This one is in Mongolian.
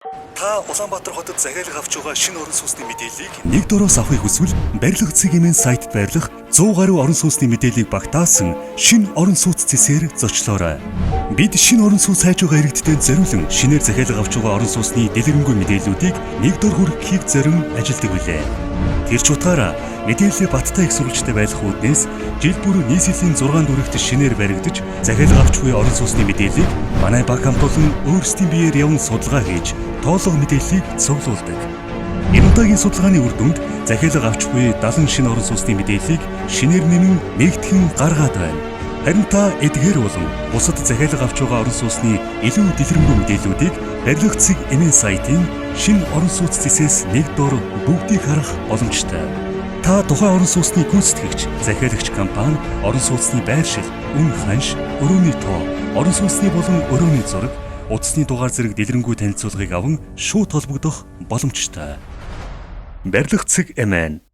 Та Улаанбаатар хотод захиалга авч байгаа шинэ орон сууцны мэдээллийг нэг дороос авахыг хүсвэл барилга цэгийн сайтд байрлах 100 гаруй орон сууцны мэдээллийг багтаасан шинэ орон сууц цэсээр зочлоорой. Бид шинэ орон сууц хайж байгаа иргэдтэй зориулан шинээр захиалга авч байгаа орон сууцны дэлгэрэнгүй мэдээллүүдийг нэг дор хүргэхийг зорин ажилладаг билээ. Тэр ч утгаараа мэдээллээ баттай их сурвалжтай байх үүднээс жил бүр нийслэлийн 6 дүрэгт шинээр баригдаж захиалга авч буй орон сууцны мэдээллийг манай баг хамт олон өөрсдийн биеэр яван судалгаа хийж тоолго мэдээллийг цуглуулдаг. Энэ удаагийн судалгааны үр дүнд захиалга авч буй 70 шинэ орон сууцны мэдээллийг шинээр нэмэн нэгтгэн гаргаад байна. Харин та эдгээр болон бусад захиалга авч байгаа орон сууцны илүү дэлгэрэнгүй мэдээллүүдийг барилга цэг MN сайтын шинэ орон сууц цэсээс нэг дор бүгдийг харах боломжтой. Та тухайн орон сууцны гүйцэтгэгч, захиалагч компани, орон сууцны байршил, үн ханш, өрөөний тоо, орон сууцны болон өрөөний зураг, утасны дугаар зэрэг дэлгэрэнгүй танилцуулгыг аван шууд холбогдох боломжтой. Барилга цэг MN.